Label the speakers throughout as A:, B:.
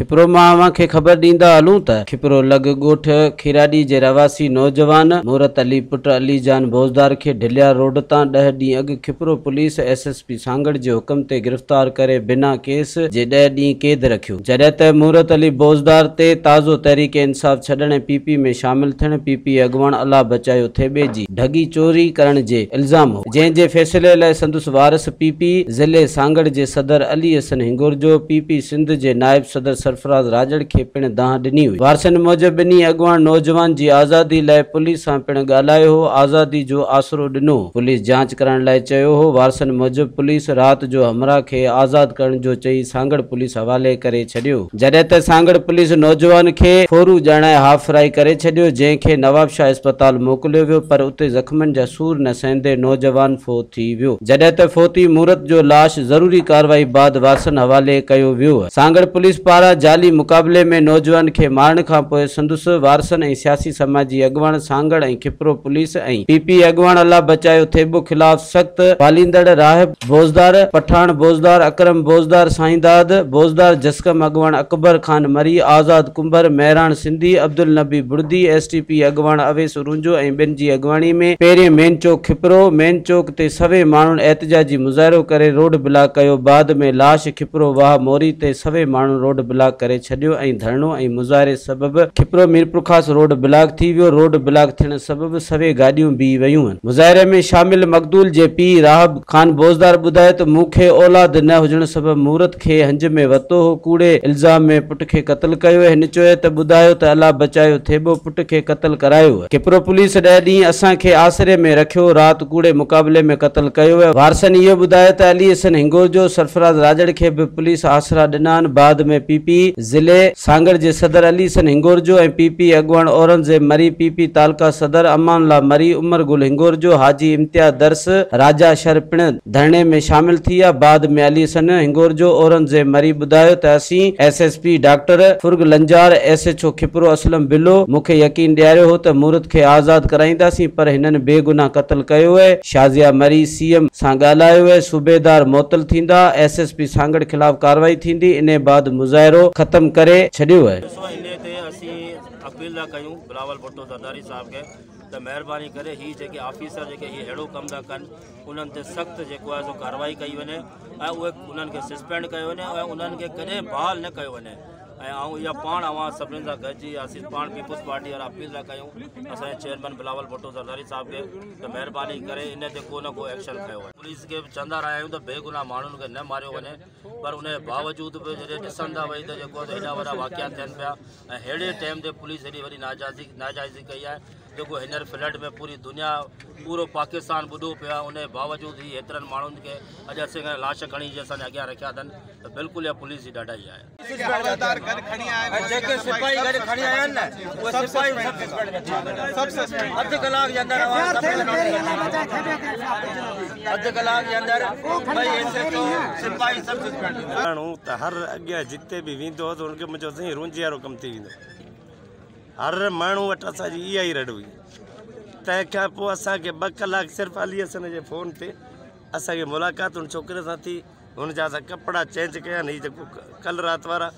A: کپرو مان اوهان کي خبر ڏيندا هلون ته کپرو لڳ ڳوٺ کيراڏي جي رهواسي نوجوان مورت علي پٽ علي جان بوزدار کي ڍليار روڊ تان 10 ڏينهن اڳ Khipro police S S P Sanghar جي حڪم تي گرفتار ڪري بنا ڪيس جي 10 ڏينهن قيد رکيو. جڏهن ته مورت علي بوزدار تي تازو تحريڪ انصاف ڇڏڻ ۽ پي پي ۾ شامل ٿيڻ پي پي اڳواڻ الله بچايو ٿيٻي جي ڍڳي چوري ڪرڻ جي الزام هو، جنهن جي فيصلي لاء سندس وارث پي پي ضلعي سانگهڙ جي صدر علي حسن هنگورجو، پي پي سنڌ جي نائب صدر سرفراز راڄڙ کي پڻ دانهن ڏني هئي. وارثن موجب ٻنهي اڳواڻ نوجوان جي آزادي لاء پوليس سان پڻ ڳالهايو هو، آزادي جو آسرو ڏنو هو، پوليس جاچ ڪرڻ لاء چيو هو، وارثن موجب پوليس رات جو همراهه کي آزاد ڪرڻ جو چئي سانگهڙ پوليس حوالي ڪري ڇڏيو. جڏهن ته سانگهڙ پوليس نوجوان کي ڦورو ڄاڻائي هاف فرائي ڪري ڇڏيو، جنهن کي نوابشاهه اسپتال موڪليو ويو پر اتي زخمن جا سور نه سهندي نوجوان فوت ٿي ويو، جڏهن ته فوتي مورت جو لاش ضروري ڪارروائي بعد وارثن حوالي ڪيو ويو. سانگهڙ پوليس پاران جعلي مقابلي ۾ نوجوان کي مارڻ کانپوء سندس وارثن ۽ سياسي سماجي اڳواڻ Sanghar ۽ Khipro police ۽ P P اڳواڻ الله بچايو ٿيٻو خلاف سخت پاليندڙ راهب بوزدار، پٺاڻ بوزدار، اڪرم بوزدار، سائينداد بوزدار، جسقم اڳواڻ Akbar Khan Marri, Azad Kunbhar, Mehran Sindhi, Abdul Nabi Bardi, S T P اڳواڻ اويس رونجهو ۽ ٻين جي اڳواڻي ۾ پهرين مين چوڪ کپرو مين چوڪ تي سوين ماڻهن احتجاجي مظاهرو ڪري روڊ بلاڪ ڪيو بعد ۾ لاش کپرو واهه موري تي سوين ماڻهن روڊ بلاڪ ڪري ڇڏيو ۽ ڌرڻو ۽ مظاهري سبب کپرو ميرپورخاص روڊ بلاڪ ٿي ويو روڊ بلاڪ ٿيڻ سبب سوين گاڏيون بيهي ويون. مظاهري ۾ شامل مقتول جي پيء راهب خان بوزدار ٻڌايو ته مون کي اولاد نه هجڻ سبب مورت کي هنج ۾ ورتو هو، ڪوڙي الزام ۾ پٽ کي قتل ڪيو. هن چيو ته ٻڌايو ته الله بچايو ٿيٻو پٽ کي قتل ڪرايو. کپرو پوليس 10 ڏينهن اسان کي آسري ۾ رکيو، رات ڪوڙي مقابلي ۾ قتل ڪيو. وارثن اهو ٻڌايو ته علي حسن هنگورجو، سرفراز راڄڙ کي به پوليس آسرا ڏنا آهن، بعد ۾ پي پي ضلعي سانگهڙ جي صدر علي حسن هنگورجو ۽ پي پي اڳواڻ اورنگزيب مري، پي پي تعلقه صدر امان الله مري، عمر گل هنگورجو، حاجي امتياز درس، راجا شر پڻ ڌرڻي ۾ شامل ٿي ويا. بعد ۾ علي حسن هنگورجو، اورنگزيب مري ٻڌايو ته اسين S S P doctor Farogh Lanjar, S H O Khipro Aslam Bullo مون کي يقين ڏياريو هو ته مورت کي آزاد ڪرائينداسين پر هنن بيگناهه قتل ڪيو اهي، شازيه مري سي ايم سان ڳالهايو اهي، صوبيدار معطل ٿيندا، ايس ايس پي سانگهڙ خلاف ڪارروائي ٿيندي، انهي بعد مظاهرو ختم ڪري ڇڏيو اهي.
B: ڏسو انهي تي اسين اپيل ٿا ڪيون بلاول ڀٽو زرداري صاحب کي ته مهرباني ڪري هي جيڪي آفيسر جيڪي هي اهڙو ڪم ٿا ڪن انهن تي سخت جيڪو آهي سو ڪارروائي ڪئي وڃي ۽ اهي انهن کي سسپينڊ ڪيو وڃي ۽ انهن کي ڪڏهن بحال نه ڪيو وڃي ۽ آئون اها پاڻ اوهان سڀني سان گڏجي اسين پاڻ پيپلز پارٽي وارا اپيل ٿا ڪيون اسان جي چيئرمين بلاول ڀٽو زرداري صاحب کي ته مهرباني ڪري ان تي ڪو نه ڪو ايڪشن کنيو وڃي. پوليس کي به چوندا رهيا آهيون ته بيگناهه ماڻهن کي نه ماريو وڃي پر ان جي باوجود به جڏهن ڏسن ٿا وئي ته جيڪو هيڏا وڏا واقعا ٿين پيا ۽ ههڙي ٽائيم تي پوليس هيڏي وڏي ناجائزي ڪئي آهي جيڪو هينئر فلڊ ۾ پوري دنيا پورو پاڪستان ٻڏو پيو آهي ان جي باوجود هي هيترن ماڻهن کي اڄ اسين کان لاش کڻي جي اسان جي اڳيان رکيا اٿن ته بلڪل اها پوليس جي ڏاڍائي آهي.
C: جيڪي سپاهي گڏ کڻي آيا آهن نه اهي سپاهي سڀ سسپينڊ ٿي ويندا. اڌ ڪلاڪ جي اندر اڌ ڪلاڪ جي اندر ٻئي ايس ايچ او سپاهي سڀ سسپينڊ ٿيندا.
D: ماڻهو ته هر اڳيان جتي به ويندو هو ته هن کي منهنجو سائين رونجهي وارو ڪم ٿي ويندو. هر ماڻهو وٽ اسان جي اها ئي رڙ هئي. تنهن کان پوء اسان کي 2 ڪلاڪ صرف علي حسن جي فون تي اسان کي ملاقات هن ڇوڪري سان ٿي. هن جا اسان ڪپڙا چينج ڪيا آهن. هي جيڪو ڪل رات وارا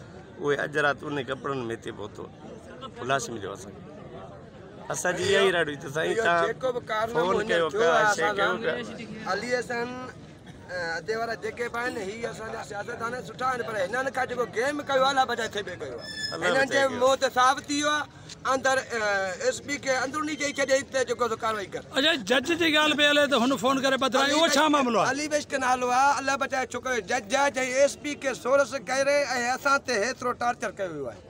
D: اهي اڄ رات انهي ڪپڙن ۾ هتي پهتو. لاش مليو اسان کي. اسان جي اها ئي رڙ هئي ته سائين توهان فون ڪيو پيا شيء ڪيو پيا.
E: علي حسن ادي وارا جيڪي به آهن هي اسان جا سياستدان سٺا آهن پر هنن کان جيڪو گيم ڪيو آهي الله بچائي ٿيٻي ڪيو آهي. هنن جي منهن تي صاف ٿي ويو آهي. اندر ايس پي کي اندروني چئي ڇڏيائين ته جيڪو سو ڪارروائي ڪر.
F: اڇا جج جي ڳالهه پئي هلي ته هن فون ڪري ٻڌرايو اهو ڇا معاملو آهي؟
E: علي بخش کي نالو آهي الله بچائي ڇوڪرو جج آهي جنهن ايس پي کي سورس ڪري ۽ اسان تي هيترو ٽارچر ڪيو ويو آهي.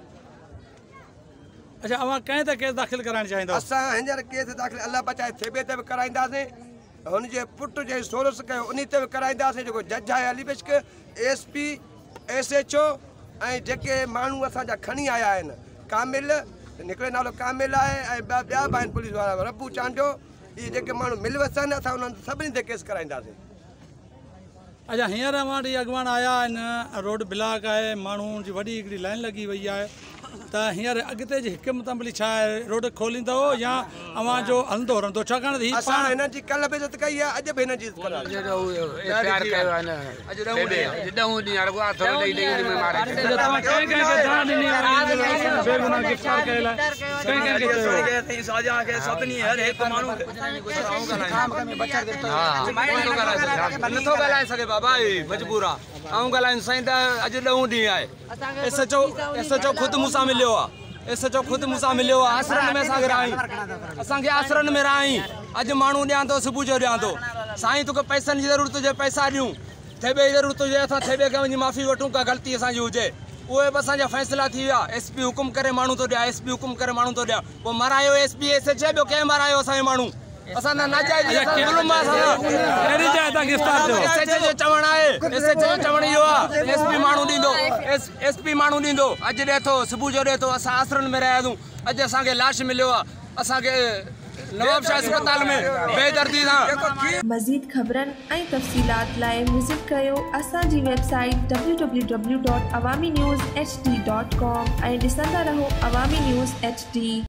F: اڇا اوهان ڪنهن تي ڪيس داخل ڪرائڻ چاهيندؤ؟
E: اسان هينئر ڪيس داخل الله بچائي ٿيٻي تي به ڪرائينداسين هن جي پٽ جنهن سورس ڪيو انهي تي به ڪرائينداسين جيڪو جج آهي Ali Bakhsh S P S H O ۽ جيڪي ماڻهو اسان جا کڻي آيا آهن ڪامل هڪڙي نالو ڪامل آهي ۽ ٻيا به آهن پوليس وارا ربو چانڊيو اهي جيڪي ماڻهو ملوث آهن اسان انهن سڀني تي ڪيس ڪرائينداسين.
F: اڇا هينئر اوهان وٽ اڳواڻ آيا آهن روڊ بلاڪ آهي ماڻهن جي وڏي هڪڙي لائن لڳي وئي آهي त हींअर अॻिते जी हिकमत अमली छा आहे? रोड खोलींदव या अव्हां जो हलंदो रहंदो? छाकाणि त हीअ
E: असां हिननि जी कल्ह बि इज़त कई आहे, अॼु बि हिननि जी इज़त कंदासीं।
F: तव्हां कंहिं कंहिंखे दांह ॾिनी आहे? बेगुनाह गिरफ़्तार कयल आहे, कंहिं कंहिंखे चयो?
C: नथो ॻाल्हाए सघे बाबा, मजबूर आहे। आउं ॻाल्हायूं साईं त अॼु ॾहों ॾींहुं आहे। एस एच ओ ख़ुदि मूंसां मिलियो आहे, एस एच ओ ख़ुदि मूंसां मिलियो आहे। आसरनि में असांखे रहाई, असांखे आसरनि में रहाई। अॼु माण्हू ॾियां थो, सुबुह जो ॾियां थो। साईं तोखे पैसनि जी ज़रूरत हुजे पैसा ॾियूं, थेबे जी ज़रूरत हुजे असां थेबे खां वञी माफ़ी वठूं, का ग़लती असांजी हुजे। उहे बि असांजा फ़ैसिला थी विया। एस पी हुकुम करे माण्हू थो ॾियां, एस पी हुकुम करे माण्हू थो ॾियां। पोइ मारायो एस पी एस एच ॿियो कंहिं मारायो असांजो माण्हू? असां नाजाइज़ ज़ुल्म आहे असां।
F: कहिड़ी जाइ तां गिरफ़्तार थियो?
C: एस एच जो चवणु आहे, एस एच जो चवणु इहो आहे, एस पी माण्हू ॾींदो, एस एस पी माण्हू ॾींदो। अॼु ॾिए थो, सुबुह जो ॾिए थो। असां आसरनि में रहियासीं, अॼु असांखे लाश मिलियो आहे असांखे नवाबशाह अस्पताल में बेदर्दी सां।
G: मज़ीद ख़बरनि ऐं तफ़सीलात लाइ विज़िट कयो असांजी वेबसाइट www.awamiNewsHD.com ऐं ॾिसंदा रहो अवामी न्यूज़ एच डी।